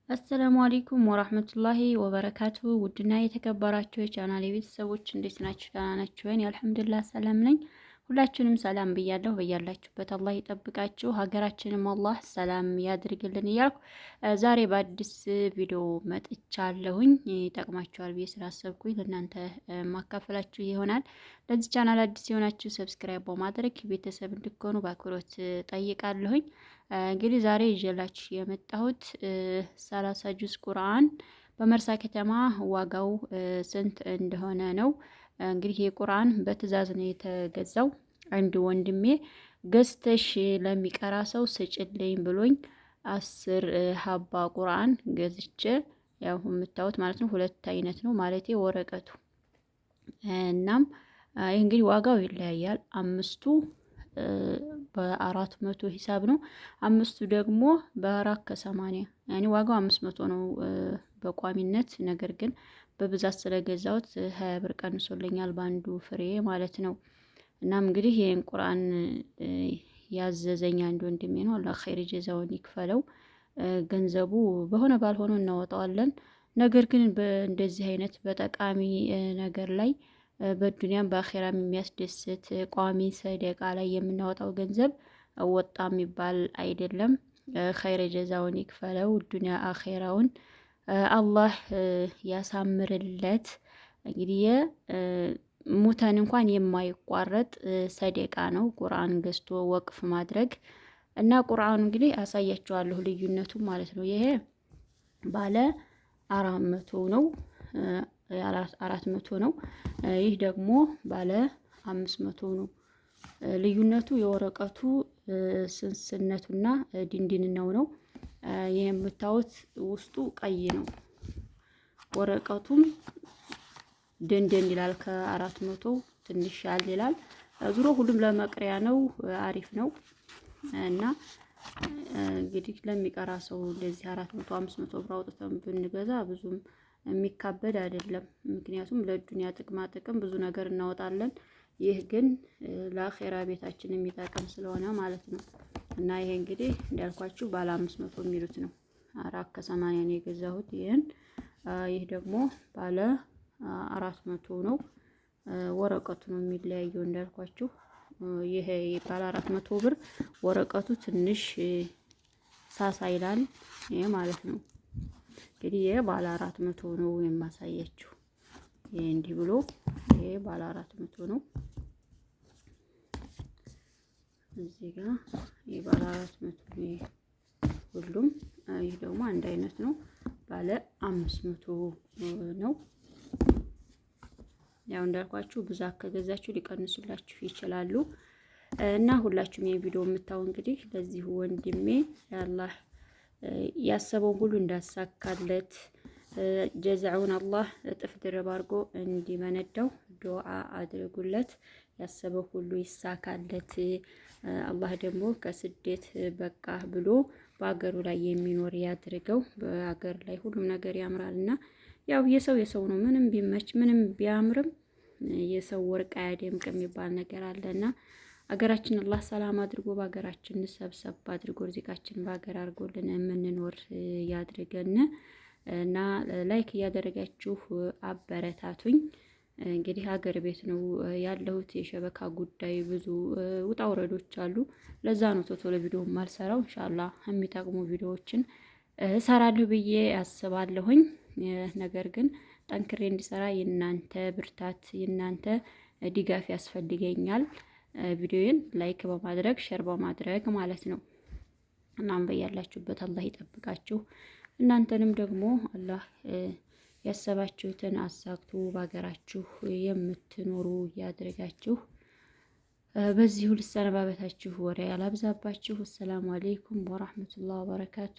السلام عليكم ورحمة الله وبركاته። ውድና የተከበራችሁ የቻናል ቤተሰቦች እንዴት ናችሁ? ደህና ናችሁ ወይ? الحمد لله ሰላም ነኝ። ሁላችሁንም ሰላም ብያለሁ። በያላችሁበት አላህ ይጠብቃችሁ፣ ሀገራችንም አላህ ሰላም ያድርግልን እያልኩ ዛሬ በአዲስ ቪዲዮ መጥቻለሁኝ። ይጠቅማችኋል ብዬ ስላሰብኩኝ ለእናንተ ማካፈላችሁ ይሆናል። ለዚህ ቻናል አዲስ የሆናችሁ subscribe በማድረግ ቤተሰብ እንድትሆኑ በአክብሮት ጠይቃለሁኝ። እንግዲህ ዛሬ ይዤላችሁ የመጣሁት 30 ጁዝ ቁርአን በመርሳ ከተማ ዋጋው ስንት እንደሆነ ነው። እንግዲህ ይህ ቁርአን በትዕዛዝ ነው የተገዛው። አንድ ወንድሜ ገዝተሽ ለሚቀራ ሰው ስጭልኝ ብሎኝ 10 ሀባ ቁርአን ገዝቼ ያው የምታዩት ማለት ነው። ሁለት አይነት ነው ማለት ወረቀቱ። እናም ይህ እንግዲህ ዋጋው ይለያያል። አምስቱ በ400 ሂሳብ ነው። አምስቱ ደግሞ በ4.80 ያኔ ዋጋው 500 ነው በቋሚነት ነገር ግን በብዛት ስለገዛሁት 20 ብር ቀንሶልኛል በአንዱ ፍሬ ማለት ነው። እናም እንግዲህ ይህን ቁርአን ያዘዘኝ አንድ ወንድሜ ነው። አላህ ኸይር ጀዛውን ይክፈለው። ገንዘቡ በሆነ ባልሆነ እናወጣዋለን። ነገር ግን በእንደዚህ አይነት በጠቃሚ ነገር ላይ በዱንያም በአኼራም የሚያስደስት ቋሚ ሰደቃ ላይ የምናወጣው ገንዘብ ወጣ የሚባል አይደለም። ኸይር ጀዛውን ይክፈለው። ዱንያ አኼራውን አላህ ያሳምርለት። እንግዲህ ሙተን እንኳን የማይቋረጥ ሰደቃ ነው ቁርአን ገዝቶ ወቅፍ ማድረግ እና ቁርአኑ እንግዲህ አሳያችኋለሁ ልዩነቱ ማለት ነው። ይሄ ባለ 400 ነው፣ 400 ነው። ይህ ደግሞ ባለ 500 ነው። ልዩነቱ የወረቀቱ ስንስነቱና ድንድንናው ነው። ይህ የምታዩት ውስጡ ቀይ ነው። ወረቀቱም ደንደን ይላል። ከ400 ትንሽ ያል ይላል። ዙሮ ሁሉም ለመቅሪያ ነው። አሪፍ ነው እና እንግዲህ ለሚቀራ ሰው እንደዚህ 400 500 ብር አውጥተን ብንገዛ ብዙም የሚካበድ አይደለም። ምክንያቱም ለዱንያ ጥቅማ ጥቅም ብዙ ነገር እናወጣለን። ይህ ግን ለአኼራ ቤታችን የሚጠቅም ስለሆነ ማለት ነው። እና ይሄ እንግዲህ እንዳልኳችሁ ባለ 500 የሚሉት ነው። 4.80 ነው የገዛሁት ይህን። ይህ ደግሞ ባለ 400 ነው። ወረቀቱ ነው የሚለያየው እንዳልኳችሁ። ይሄ ባለ 400 ብር ወረቀቱ ትንሽ ሳሳ ይላል። ይሄ ማለት ነው እንግዲህ ይሄ ባለ 400 ነው የማሳያችሁ። ይሄ እንዲህ ብሎ ይሄ ባለ 400 ነው። እዚህ ጋር ይሄ ባለ 400 ነው ሁሉም። ይህ ደግሞ አንድ አይነት ነው፣ ባለ 500 ነው። ያው እንዳልኳችሁ ብዛት ከገዛችሁ ሊቀንሱላችሁ ይችላሉ። እና ሁላችሁም ይሄን ቪዲዮ የምታዩ እንግዲህ ለዚህ ወንድሜ አላህ ያሰበውን ሁሉ እንዳሳካለት ጀዛውን አላህ እጥፍ ድርብ አድርጎ እንዲመነዳው ዱዓ አድርጉለት። ያሰበው ሁሉ ይሳካለት። አላህ ደግሞ ከስደት በቃ ብሎ በአገሩ ላይ የሚኖር ያድርገው። በአገር ላይ ሁሉም ነገር ያምራልና ያው የሰው የሰው ነው። ምንም ቢመች ምንም ቢያምርም የሰው ወርቅ አያደምቅ የሚባል ነገር አለና አገራችን አላህ ሰላም አድርጎ በሀገራችን ሰብሰብ አድርጎ ርዚቃችን በሀገር አድርጎልን የምንኖር ያድርገን እና like እያደረጋችሁ አበረታቱኝ። እንግዲህ ሀገር ቤት ነው ያለሁት። የ شبكة ጉዳይ ብዙ ውጣ ውረዶች አሉ። ለዛ ነው ቶሎ ቪዲዮ የማልሰራው። إن شاء الله የሚጠቅሙ ቪዲዮዎችን እሰራለሁ ብዬ አስባለሁኝ። ነገር ግን ጠንክሬ እንዲሰራ የእናንተ ብርታት፣ የእናንተ ድጋፍ ያስፈልገኛል። ቪዲዮዬን like በማድረግ share በማድረግ ማለት ነው። እናም በያላችሁበት አላህ ይጠብቃችሁ። እናንተንም ደግሞ አላህ ያሰባችሁትን አሳክቶ በሀገራችሁ የምትኖሩ ያድርጋችሁ። በዚሁ ልሰነባበታችሁ፣ ወሬ ያላብዛባችሁ። አሰላሙ አሌይኩም ወራህመቱላህ ወበረካቱ።